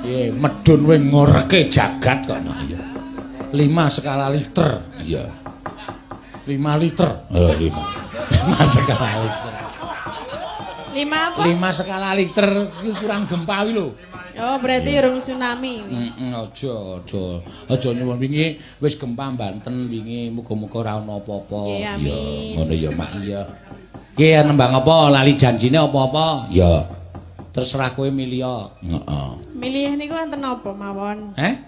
Piye medun kowe ngoreke jagat kok no iya. 5 skala liter. Iya. 5 liter. Oh, 5. 5 skala liter. 5 apa? 5 skala liter iki kurang gempa kuwi lho. Oh, berarti urung tsunami. Heeh, aja aja. Aja nyuwun wingi wis gempa Banten wingi, muga-muga ora ana apa-apa. Nggih, amin. Ngono ya, Mak. Iya. Ki nembang apa lali janjine apa-apa? Iya. Terserah kowe milih. Heeh. Milih niku wonten apa mawon? Heh?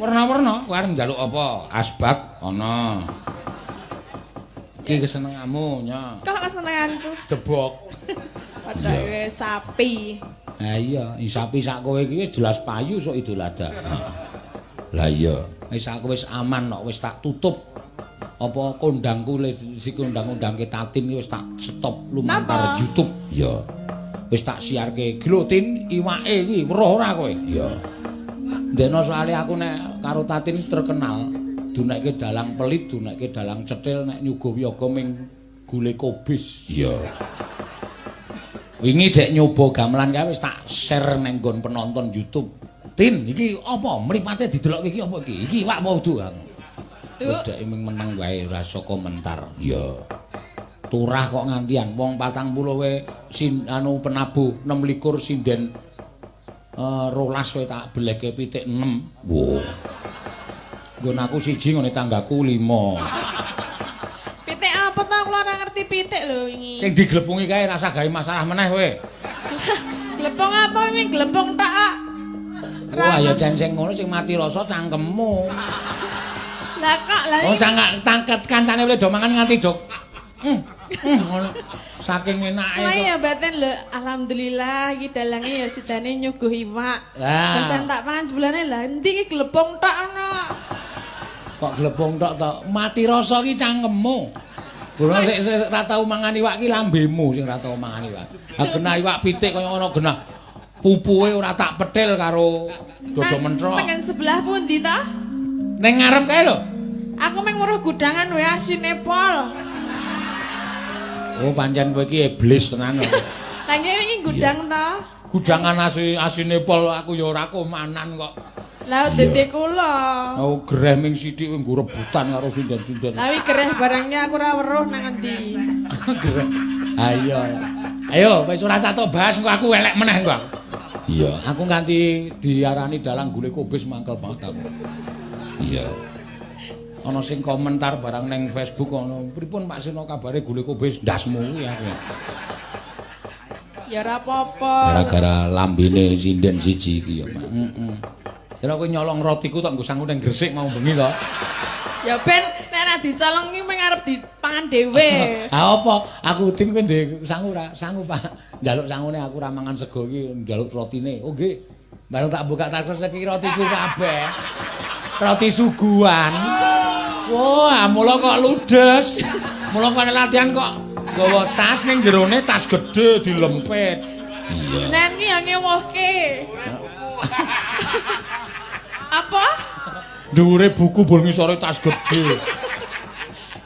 Warna-warna, kowe arep njaluk apa? Asbak ana. Iki kesenenganmu, nya. Kok kesenenganku? Debok. Padha sapi. Ha iya, sapi sak kowe iki wis jelas payu sok Idul Adha. Lah iya. Wis aku wis aman kok, wis tak tutup. Apa kondangku si kondang-kondangke Tatin iki wis tak stop lumantar Napa? YouTube. Iya. Wis tak siarke. Iki lho Tin, iwake iki weruh ora kowe? Iya. Ndekno soalé aku nek karo Tatin terkenal dunekke dalang pelit, dunekke dalang cetil nek nyuguh wiyaga ming gule kobis. Iya. Wingi dek nyoba gamelan kae wis tak share nang nggon penonton YouTube. Tin, iki apa? Mripate didelokke iki apa iki? Iki iwak apa udu, Kang? Duk. Dek ming meneng wae ora iso komentar. Iya. Turah kok ngantian wong 40 wae sin anu penabuh 26 sinden 12 wae tak belehke pitik 6. Wo. Nggon aku siji ngene tanggaku 5. Pitik apa ta kula ora ngerti pitik lho wingi. Sing diglepungi kae rasa gawe masalah meneh kowe. Glepung apa wingi glepung tok kok. Wah ya cen sing ngono sing mati rasa cangkemmu. Lah kok lah Oh iki cangak tangket kancane boleh do mangan nganti dok. Ngono. Saking enake Wah kok. ya batin lho, alhamdulillah iki dalange ya sidane nyuguh iwak. Lah. Terus tak pangan sebulane lah endi iki glepung tok ono. Kok glepung tok to? Mati rasa ki cangkemmu. Durung sik sik ra tau mangan iwak ki lambemu sing ra tau mangan iwak. Ha genah iwak pitik kaya ngono genah. Pupuhe ora tak petil karo dodo mentrok. Pengen sebelah pundi ta? Ning ngarep kae lho. Aku mung weruh gudangan wae asine pol. Oh pancen kowe iki iblis tenan. Lah nggih wingi gudang ta? Gudangan asine pol aku ya ora komanan kok. Lah dede kula. Oh gereh ming sithik kowe nggo rebutan karo sinden-sinden. Lah wi gereh barangnya aku ora weruh nang endi. Gereh. Ayo. Ayo wis ora satok bahas engko aku elek meneh engko. Iya, aku nganti diarani dalang gule kobis mangkel banget aku. Iya. Ana sing komentar barang ning Facebook ana, "Pripun Pak Seno kabare gule kobis ndasmu kuwi aku." Ya ora apa-apa. Gara-gara lambene sinden siji iki ya, Pak. Heeh. Kira kowe nyolong rotiku tok nggo sangu ning Gresik mau bengi to. Ya ben nek ora dicolong iki mung arep dipangan dhewe. Ha apa? Aku udin kowe ndek sangu ora? Sangu, Pak. Njaluk sangune aku ora mangan sego iki njaluk rotine. Oh nggih. Bareng tak buka tas iki rotiku kabeh. Roti suguhan. Wah, mula kok ludes. Mula kok latihan kok nggawa tas ning jerone tas gedhe dilempit. Iya. Jenengan ki ya ngewohke. Apa? Dhuwure buku bol ngisore tas gedhe.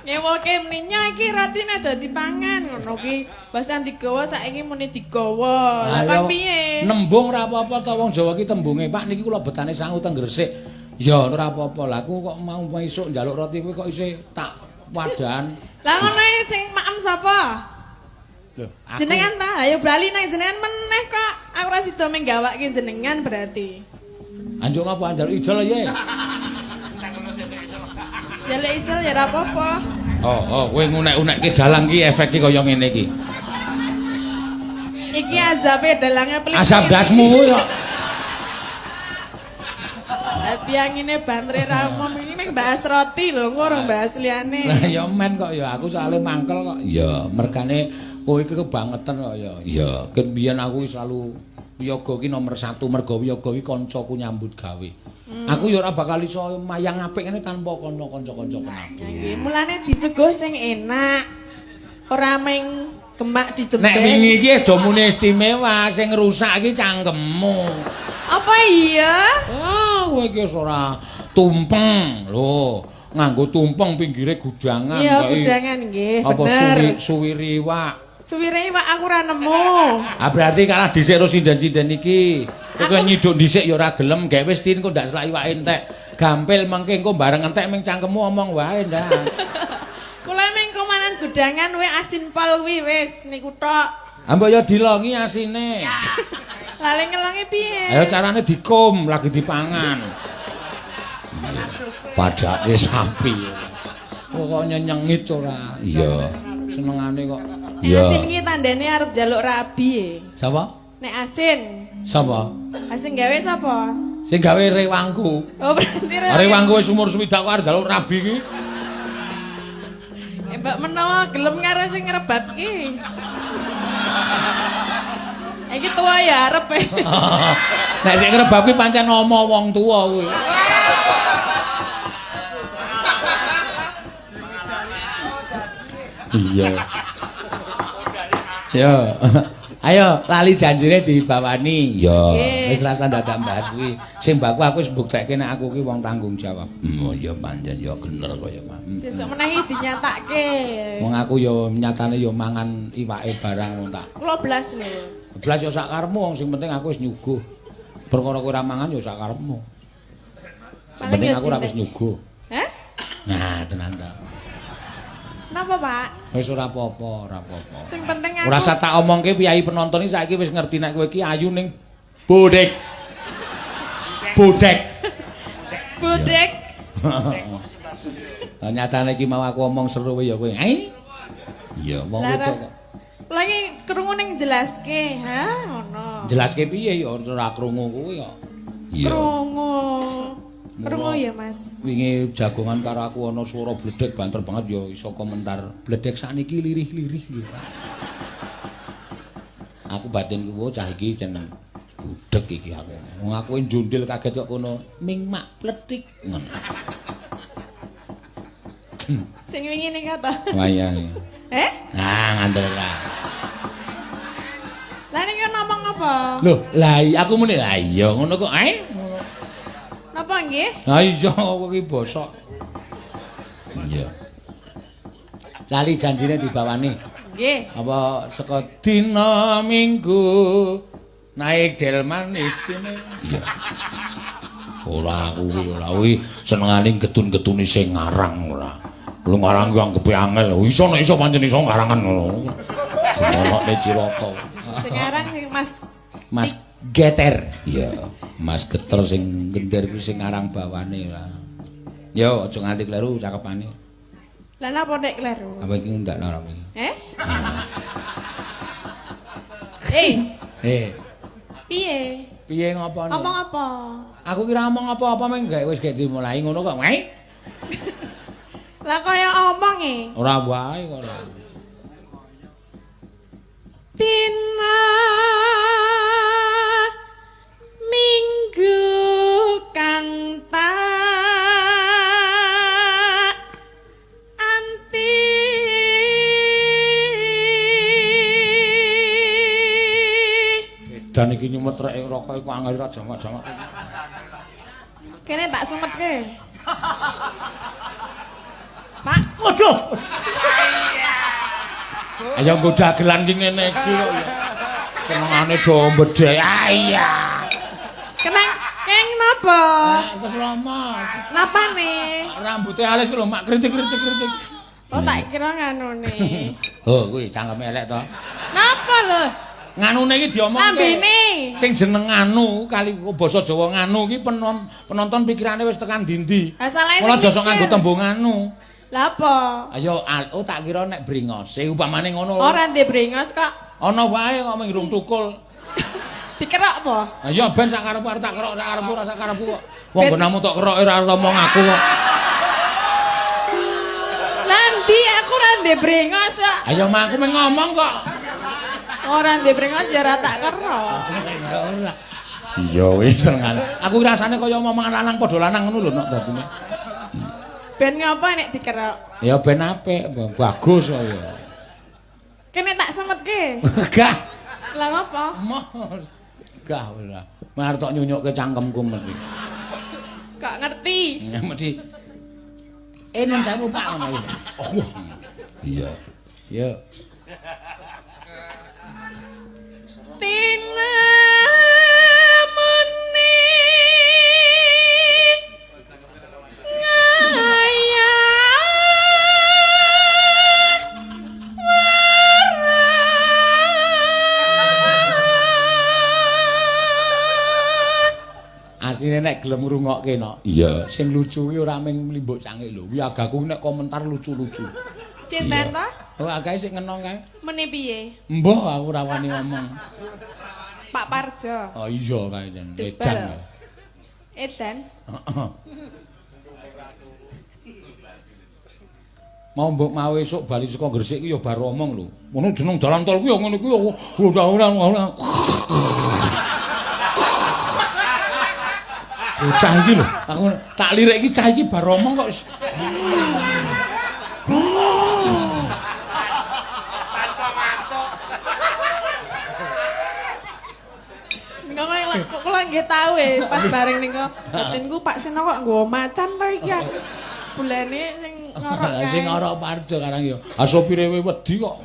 Ngewohke meninya iki rotine do dipangan ngono ki. Basan digawa saiki muni digawa. Lah kon piye? Nembung ora apa-apa to wong Jawa ki tembunge, Pak niki kula betane sangu teng Gresik. Ya ora apa-apa. Lah aku kok mau esuk njaluk roti kuwi kok isih tak wadahan. Lah ngono iki sing maem sapa? Lho, aku Jenengan ta? Ayo bali nang jenengan meneh kok. Aku ora sida menggawake jenengan berarti. Anjuk ngapa njaluk ijol ya? Njaluk ijol ya ora apa-apa. Oh, oh, kowe ngunek-unekke dalang ki efeke kaya ngene iki. Iki azabe dalange pelit. Azab dasmu kuwi kok. Dadi angine bantre ra umum ini mung bahas roti lho, engko ora bahas liyane. Lah ya men kok ya aku soalé mangkel kok. Ya, mergane kowe iki kebangetan kok ya. Ya, ket biyen aku selalu wiyaga ki nomor 1 mergo wiyaga ki kancaku nyambut gawe. Aku ya ora bakal iso mayang apik ngene tanpa kono kanca-kanca penabuh. Nggih, mulane disuguh sing enak. Ora mung gemak dijembeng. Nek wingi iki wis do muni istimewa, sing ngrusak iki cangkemmu. Apa iya? Wah, kowe iki wis ora tumpeng. Lho, nganggo tumpeng pinggire gudangan. Iya, gudangan nggih, Apa bener. suwiri iwak. Suwire iwak aku ora nemu. Ah berarti kalah dhisik karo sinden-sinden iki. Kowe nyiduk dhisik ya ora gelem, gawe wis tin kok ndak selak iwake entek. Gampil mengke engko bareng entek ming cangkemmu omong wae ndak. Kula ming komanan gudangan we asin pol kuwi wis niku tok. Ah mbok ya dilongi asine. Lha ngelongi piye? Ayo carane dikum lagi dipangan. Padake sapi. Kok nyenyengit ora. Iya. Senengane kok. Nek asin iki tandane arep njaluk rabi e. Sapa? Nek asin. Sapa? Asin gawe sapa? Sing gawe rewangku. Oh berarti rewangku wis umur 60 kok arep njaluk rabi iki. Mbak menawa gelem karo sing ngrebab ki. Iki tuwa ya arep. Nek sing ngrebab ki pancen omo wong tuwa kuwi. Iya. Yo. Ayo lali janjine dibawani. Iya. Wis rasa dadak bahas kuwi. Sing baku aku wis mbuktekke nek aku ki wong tanggung jawab. Oh iya pancen ya bener kaya mah. Sesuk meneh iki dinyatake. Wong aku ya nyatane ya mangan iwake barang wong tak. Kula blas lho. Blas ya sak karepmu wong sing penting aku wis nyuguh. Perkara kowe ora mangan ya sak karepmu. Sing penting aku ora wis nyuguh. Hah? Nah, tenan ta. Napa, Pak? Wis ora apa-apa, ora apa-apa. Sing penting aku ora usah tak omongke piyayi penonton iki saiki wis ngerti nek kowe iki ayu ning bodek. Bodek. Bodek. Lah nyatane iki mau aku omong seru ya kowe. Ai. Iya, wong wedok kok. Lagi krungu ning jelaske, ha ngono. Jelaske piye ya ora krungu kuwi kok. Iya. Krungu. Krungu ya, Mas. Wingi jagongan karo aku ana swara bledek banter banget ya iso komentar. Bledek sakniki lirih-lirih nggih, Pak. Aku batin kuwi cah iki jeneng budek iki aku. Wong aku njundil kaget kok kono ming mak pletik ngono. Sing wingi ning kata. Wah iya. Eh? Nah, ngandel lah. Lah ning ngomong apa? Loh, lah aku muni lah iya ngono kok ae. Napa nggih? Ha iya kowe iki bosok. Iya. Lali janjine dibawani. Nggih. Apa saka dina Minggu naik delman istimewa. Iya. Ora kuwi ora kuwi senengane getun-getuni sing ngarang ora. Lu ngarang ku anggepe angel. Iso nek iso pancen iso ngarangan ngono. Dinonokne cilaka. Sing ngarang sing Mas Mas Geter. Iya, Mas Geter sing gender kuwi sing ngarang bawane ora. Yo aja nganti kleru cakepane. Lah napa nek kleru? Apa iki ndak ora iki? Eh? Eh. Eh. Piye? Piye ngopone? Omong apa? Aku kira omong apa-apa meng gak wis gak dimulai ngono kok. Wae. Lah kaya omong e. Ora wae kok ora. Dina Minggu kang tak anti. Edan iki nyumet rek rokok iku angel ra jamak-jamak. Kene tak sumetke. Pak, waduh. Ayo nggo dagelan ki ngene iki kok ya. Senengane do mbedhek. Ah iya. Kenang keng napa? Keslama. Napane? Rambute alis ku lho mak kritik-kritik-kritik. Oh tak kira nganune. Oh kuwi cangkeme elek to. Napa lho? Nganune iki diomongke. Lambene. Sing jeneng nganu kali basa Jawa nganu iki penonton pikirane wis tekan ndi-ndi. Mula aja sok nganggo tembung nganu. Lah apa? Ayo oh tak kira nek brengose upamane ngono. Ora ndek brengos kok. Ana wae kok mung tukul. Dikerok apa? Ayo ben sak karepku arep tak kerok sak karepku ora sak karepku kok. Wong nggonamu tok keroke ora omong aku kok. Lah ndi aku ora ndek brengos kok. Ayo mah aku mung ngomong kok. Ora ndek brengos ya ora tak kerok. Ya ora. Iya wis senengane. Aku rasane kaya omongan lanang padha lanang ngono lho nok dadine. Ben ngapa nek dikerok? Ya ben apik, bagus kok ya. Kene tak semetke. Gah. Lah ngapa? Gah ora. Mar tok nyunyukke cangkemku mesti. Kok ngerti? Ya mesti. Nun sewu Pak ngono iki. Oh. Iya. Ya. Tinemune ngayah Asline nek gelem ngrungokke no. Iya, sing lucu kuwi ora mung limbuk cangik lho. Kuwi agaku nek komentar lucu-lucu. Cinten ta? Oh, agae sing ngenong kae. Meni piye? Mbah aku ora wani ngomong. Pak Parjo. Oh iya kae jan. Debel. Edan. Edan. Heeh. Mau mbok mau esuk bali saka Gresik ki ya bar omong lho. Ngono jeneng dalan tol ku ya ngene ku ya ora ora ora. Bocah iki lho, aku tak lirik iki cah iki bar omong kok wis. Nika kok kula nggih tau e pas bareng nika batinku Pak Seno kok nggawa macan to iki aku. Bulane sing ngorok kae. Sing ngorok Parjo karang ya. Ah sopire wedi kok.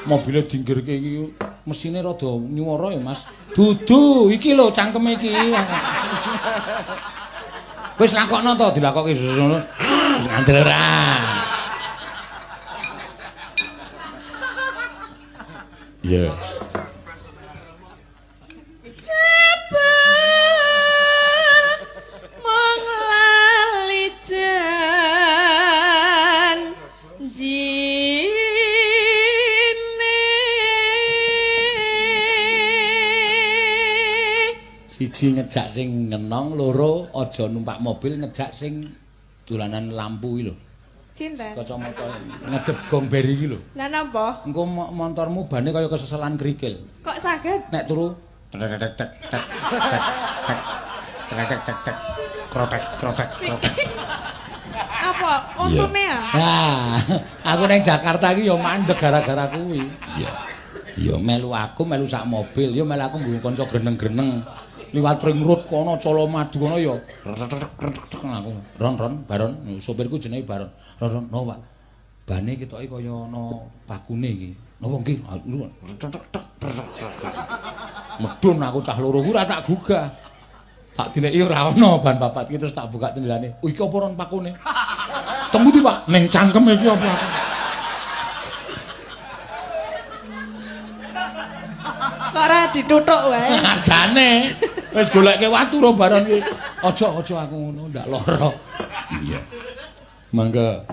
Mobile dinggirke iki mesine rada nyuwara ya Mas. Dudu iki lho cangkeme iki. Wis lakokno to dilakokke ngono. Ngandel ora. Iya. Jebul mung lali janjine. Siji ngejak sing ngenong, loro aja numpak mobil ngejak sing dolanan lampu iki lho. Cinten. Kacamata ngedep gong beri iki lho. Lah napa? Engko montormu bane kaya keseselan kerikil. Kok saged? Nek turu tek tek tek tek tek tek tek tek tek krotek krotek krotek. Apa untune ya? Nah, aku neng Jakarta iki ya mandeg gara-gara kuwi. Iya. Ya melu aku melu sak mobil, ya melu aku nggo kanca greneng-greneng. Liwat ring road kono Colomadu kono ya aku ron ron baron sopirku jenenge Baron. Ron ron no Pak. Bane ketoke kaya ana pakune iki. Napa nggih? Medun aku cah loro ku ora tak gugah. Tak dileki ora ana ban papat iki terus tak buka jendelane. Oh iki apa ron pakune? Temu ndi Pak? Ning cangkem iki apa? Kok ora dituthuk wae. Jane wis goleke watu ro Baron iki. Aja aja aku ngono ndak lara. Iya. Mangga.